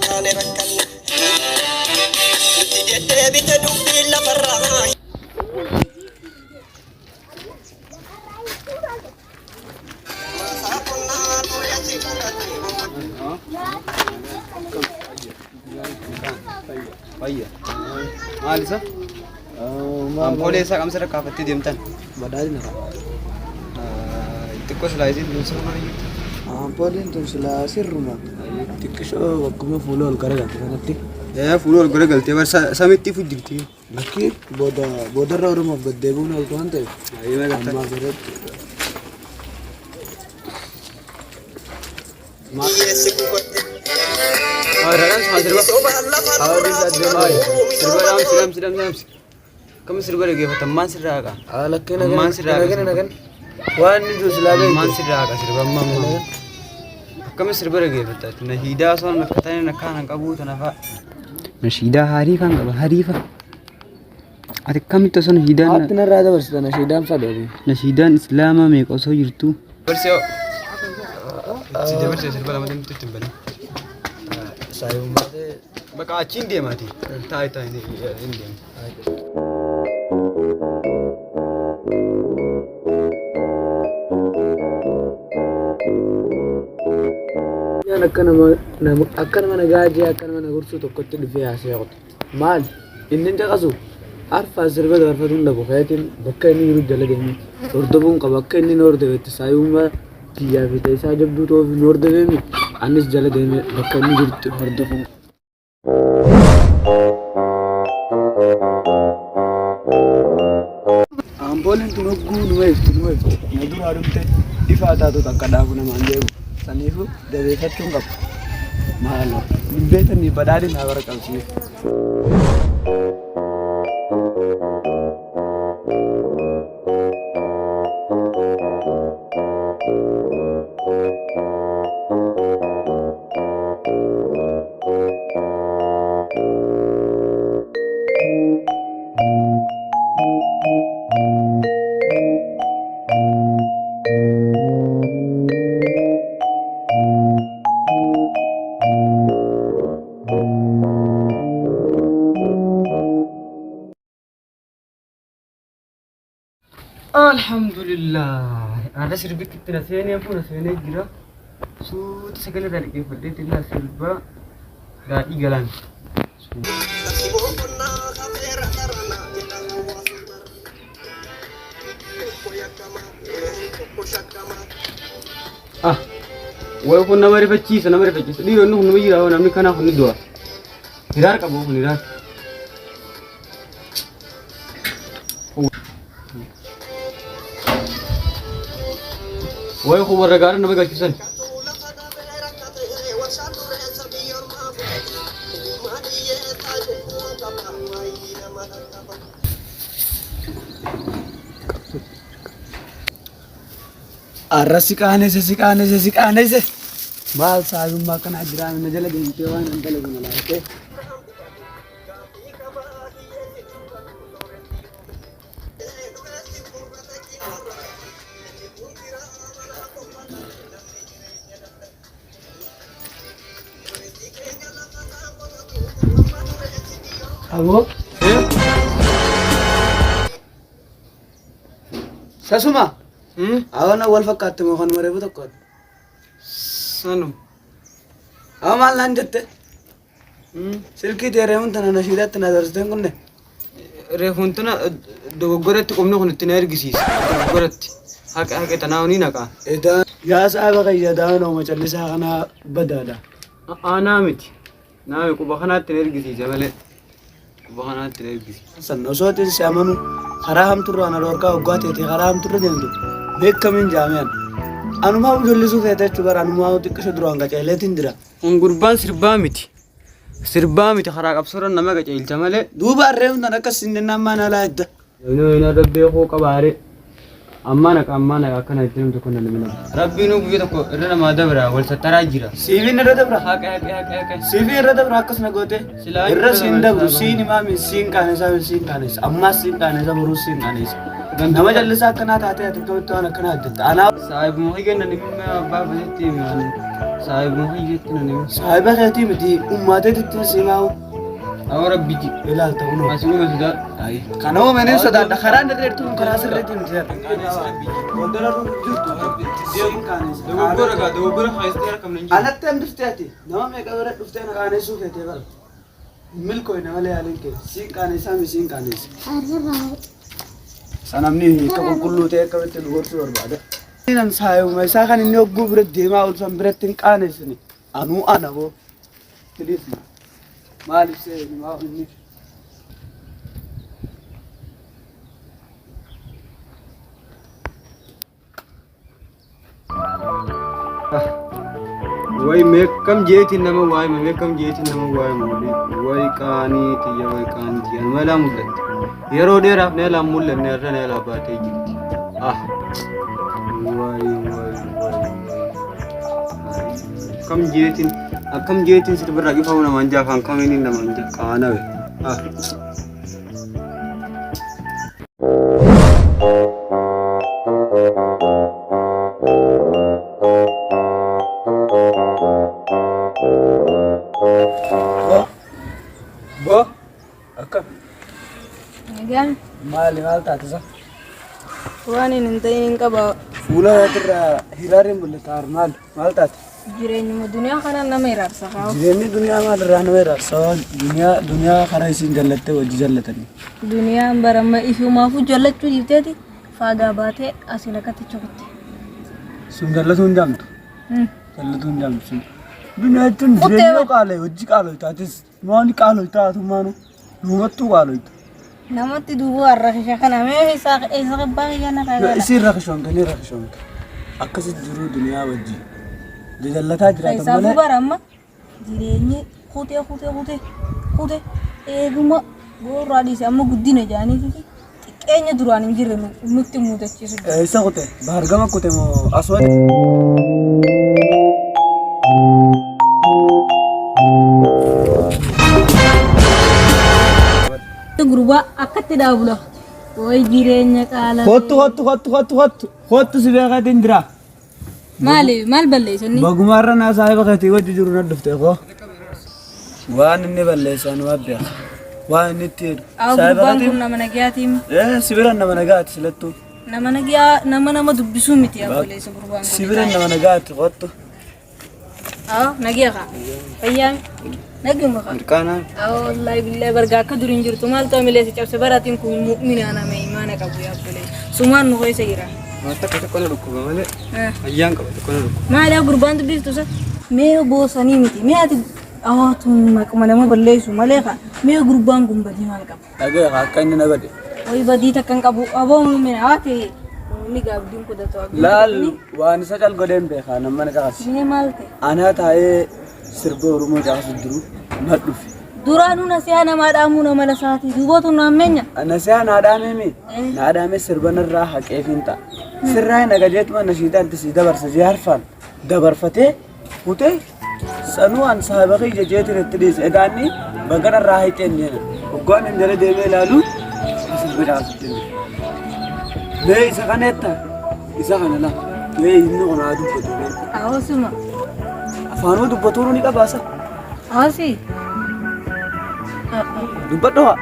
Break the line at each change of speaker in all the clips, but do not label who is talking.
taane rakkanne. Nutti deddeebite dubbiin lafarraa. Maasaa qonnaa dureessi fudhate.
Fayya. Maal isa? Ampoolee isaa qamsa irra kaafattee deemtan.
Badhaadhina qaba.
Xiqqoo silaa isiin tun sirba jirti.
Ampooliin tun silaa sirruma. Xiqqishoo bakkuma fuula ol garagalte kanatti.
Fuula ol garagaltee bar samitti ifu jirti.
Lakki booda boodarra Oromoof gad deebi'uun ooltu waan ta'eef. Ammaa biratti.
Hiyyeessi gubatte.
Sirba
Sobaan lafa
sirba dhaamsi dhaamsi dhaamsi dhaamsi. Akkam sirba dhaggeeffatan maan sirraa haqa?
Lakkee
Ammaan sirraa haqa
nagana nagana. Waan inni jiru silaa
Ammaan
beektu.
sirraa haqa sirba ammaa ammaa. Akkam sirba dhaggeeffatta? Nashiidaa osoo akka ta'e akka hin qabu tana fa'a. Nashiidaa hariifaan qaba hariifa. Ati akkamitti osoo nashiidaan
Haatti narraa dabarsita nashiidaan fadhu.
Nashiidaan islaamaa meeqa osoo jirtu? Dabarsee si dabarsee sirba lama deemtu ittiin bane.
Saayummaa ta'e.
Bakka achiin deemaati. Taa'i taa'i hin deemu.
Nyaan akka nama akka nama nagaa jee akka nama nagursuu tokkotti dhufee haasa'ee qote. Maali? Inni hin caqasu. Arfaa sirba dabarfatuun dhabu keetiin bakka inni jiru jala deemee hordofuun qaba. Akka inni nu hordofetti saayummaa kiyyaa fi ta'isaa jabduu ta'uuf nu hordofeemi. Anis jala deemee bakka inni jirutti hordofuun qaba. Ampooliin tun hogguu numa ifti numa ifti. Na duraa dhufte ifaa taatu takka dhaabu namaan deemu. Saniifuu jabeeffachuun qaba. Maaloo hin beektanii badhaadhina naa bara qabsiif.
Alhamdulillah. Har'a sirbitti itti na seenee fuuna seenee jira. Suuta sagalee irraa dhaggeeffadhee xinnaa sirba daadhii galaan.
Lafti boqonnaa hafeera daranaa jedhan hawaasummaa. Tokko yakkamaa, tokko shakkamaa.
Ah, wayi kun nama rifachiisa nama rifachiisa. Dhiironni kun nama jira namni kanaa kun ni du'a. Hiraar qabu kun hiraar. Wayi kun warra gaara nama galchisan.
Arra si qaanesse si qaanesse si qaanesse. Maal saayummaa akkanaa jiraa na jala deemtee waan hin dalagu na laaltee. Aboo. Sasuma. Awana wal fakkaatti moo kanuma reefu tokkooti.
Sanu.
Awa maal naan jette? Silkii tee reefuun tana nashiidaatti na dabarsiteen kunne.
Reefuun tana dogoggoratti qubni kun itti na ergisiisa. Dogoggoratti. Haqa haqa tanaa ni naqa.
Edaa yaa saaba kiyya daanoo macallisaa kanaa badaadha.
Aanaa miti. Naami quba kanaatti na ergisiisa malee. Quba kanaatti na ergisiisa.
San osoo itti si amanu karaa hamturraa na dhorkaa hoggaa teetee karaa hamturra deemtu beekamiin jaameen. Anumaa ijoollisuu feete jechuu bara anumaa xiqqisho duraan qaceeleetiin jira.
Kun gurbaan sirbaa miti. Sirbaa miti karaa qabsoorra nama qaceelcha malee.
Duuba harreen tan akkas hin jennaan maan alaa edda.
Namni wayina rabbee koo qabaare. Ammaa naqa ammaa naqa akkana itti namni tokko namni nama. Rabbiin guyya tokko irra namaa dabra wal sattaraa jira.
Siifiin irra dabra.
Haqa haqa haqa haqa.
Siifiin irra dabra akkas na goote.
Silaa
Irra siin dabru
silaa.
siin himaami siin qaanessa siin qaanessa ammaas siin qaanessa boruus siin qaanessa. Nama jallisaa akkanaa taatee ati akkamitti waan akkanaa hojjetta. Anaa
Saayibuma kiyya nan dhimma abbaa fasetti himi. Saahibuma kiyyeetti nan hime.
Saahiba keetii miti ummaateetitti simaa'u.
Awwa rabbiti.
Ilaalta kunoo.
Asuma sodaadhu.
Kana uumanii sodaadha. Karaan irra jirtu kun karaa sirriitti miti.
Dogoggora gaa dogoggora keessatti argamne hin jiru.
Alatti hambiftee ati nama meeqa bira dhuftee na qaaneessuu feetee bara. Milkooy nama yaaliin kee siin qaaneessaa mi siin qaaneessa. Sanamni akka qulqulluu ta'e akkamitti nu gorsuu barbaada. Nan saayuma isaa kan inni hogguu bira deemaa oolu san biratti hin qaaneessine. Anuu ana boo. Please maaliif see maa inni.
Way meeqam jeetiin nama waayima meeqam jeetiin nama waayima way qaanii tiyya way qaanii tiyya nama laa mul'atte. Yeroo dheeraaf na laa mul'anne irra na laa baatee jirti. Ah way way way akkam jeetiin akkam jeetiin sirbarraa cufamu namaan jaa afaan kamiin namaan jaa qaanawe. Ah.
Boo akkam
Nagaan
maali maal taate isa?
waan hin ta'in hin qaba.
Fuula keetirraa hiraarri mul'ata maal maal taate?
Jireenyuma duniyaa kana nama hiraarsa haa.
Jireenyi duniyaa maal irraa nama hiraarsa? Duniyaa duniyaa karaa isin jallattee wajji jallatanii.
Duniyaan barama ifumaafuu jallachuu dhiifteeti faagaa baatee asiin akkatti chukutte.
Sun jallatuu hin jaamtu. Jallatuu hin jaamtu sun. Duniyaa jechuun
Kuttee
jireenya
bara.
qaala'e hojii qaala'e taates waan qaala'e taatu maanu duubattuu qaala'e.
Namatti duubuu har'a kana mee isa isa qabbaa kiyya na kaagala.
Isin rakishoomte ni rakishoomte. Akkasitti jiruu duniyaa wajji. Jajallataa jiraatan
Isaafuu
malee.
bara amma jireenyi kutee kutee kutee kutee eeguma boorraa dhiise amma guddina jaaniiti xiqqeenya duraan hin jirre nutti mudachiisu jira.
Eessa kute? Baargama kute moo aswad?
Gurbaa akkatti dhaabula. Way jireenya qaala.
Kottu kottu kottu kottu kottu kottu si beekatiin jira.
Maali maal balleessanii?
Bagumaarra naa saahiba keetii wajji jiru na dhufte koo. Waan inni balleessan waan beeka. Waan inni itti jedhu.
Awo gurbaan kun nama nagayaatiin
Si bira nama nagaati silattuu.
nama nagayaa nama nama dubbisuu miti yaa balleessa gurbaan kun.
Si bira nama nagaati kottu.
Awo nagaya kaa. Fayyaa nagayuma kaa.
Mirqaanaa.
Awo wallaahi billahi bargaa akka duriin jirtu maal ta'u mileessa cabse baraatiin kun mu'minaa nama imaana qabu yaa balleessa. Sumaan nu keessa jira.
Waan takka tokko na dhukkuba malee. Ayyaan qaba tokko na dhukkuba.
Maali yaa gurbaan dubbiftu sa? Mee boosanii miti mee ati awaatuun maquma nama balleessu malee kaa mee gurbaan kun badii maal qaba?
Dhagee akka inni na godhe.
Wayi badii takka hin qabu aboo mu'mina haati inni gaabdiin kudhatu abdiin
Laal waan isa cal godheen beekaa nama na caqasi.
Mee maal ta'e?
Anaa taa'ee sirba Oromoo caqasu jiru na dhufe.
Duraanuu nasihaa namaa dhaamuu nama lasaatii duubootu nu ammeenya.
Nasihaa naa dhaamee mi? Naa dhaamee sirba narraa haqeefiin ta'a. Sirraa hin agajeetuma nashiidaan itti sii dabarsa jee harfaan dabarfatee kutee sanuu an saahiba kiyya jeetiin itti dhiise. Egaa inni bagana irraa haqeen jeena. Hoggaan hin jala deemee ilaalu sirba caqasu jiru. Mee isa kana jetta? Isa kana laa. Mee inni kun haa dubbatu. mee.
Awosuma.
Afaanuma dubbatuun ni qabaasa.
Awosi.
Dubbadhu haa.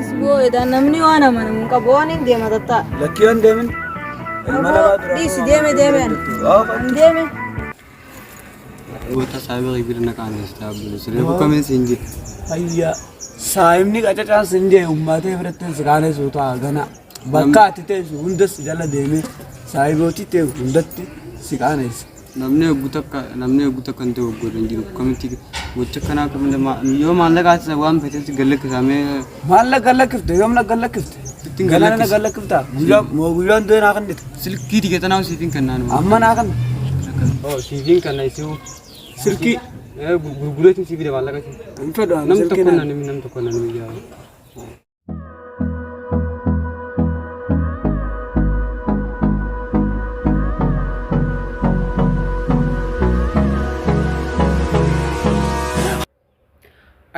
Isboo edaa namni waan amanamu hin qabu waan hin deema tattaa.
Lakkii waan deemin. Ilma namaa dura.
Dhiisi deeme deeme ani. An deeme.
Goota saahiba kee bira na qaaneessita abbuleessa. Reefu kamiin siin jedhe.
Hayya. Saayimni qacacaan sin jee uummatee biratti si qaanessu ta'a gana. Bakka ati teessu hundas jala deemee saayibootii ta'e hundatti si qaaneessa.
Namni hogguu takka namni hogguu takka hin ta'u hogguu hin jiru. Kamitti gocha kanaa kamitti yoo maallaqa haasisa waan feetes gallakkisamee
Maallaqa lakkifte yoom na lakkifte?
Sittiin
Ganana na
gallakkisa.
lakkifta? Guyyaa moo guyyaan du'e naa kennite?
Silkii xiqqeetanaa siifin kennaan.
Amma naa kenna.
Siifin kenna isuu.
Silkii.
Gurgureetiin siifida maallaqa.
Hin fedhu ani
Nam
silkii
tokko
naan.
naan nam tokko naan biyyaa.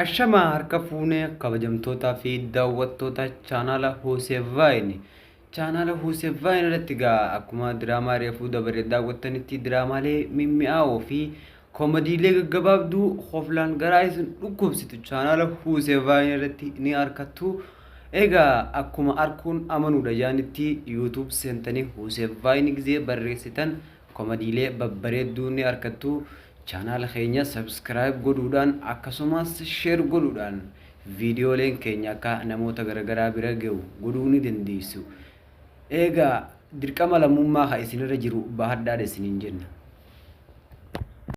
Ashama harka fuunee kabajamtootaa fi daawwattoota chaanaala Husevaayini. Chaanaala Husevaayini irratti egaa akkuma diraamaa reefuu dabaree daawwattanitti diraamaalee mimmi'aawoo fi Komediilee gaggabaabduu hoflaan garaa isin dhukkubsitu chaanaala Huusee Vaayin irratti ni argattu. Egaa akkuma arkuun amanuudha jaanitti YouTube seentanii Huusee Vaayin gizee barreessitan komediilee babbareedduu ni argattu. Chaanaala keenya subscribe godhuudhaan akkasumas share godhuudhaan viidiyooleen keenya akka namoota garaagaraa bira ga'u godhuu ni dandeessu. Egaa dirqama lammummaa kan isinirra jiru bahadhaadha isiniin jenna.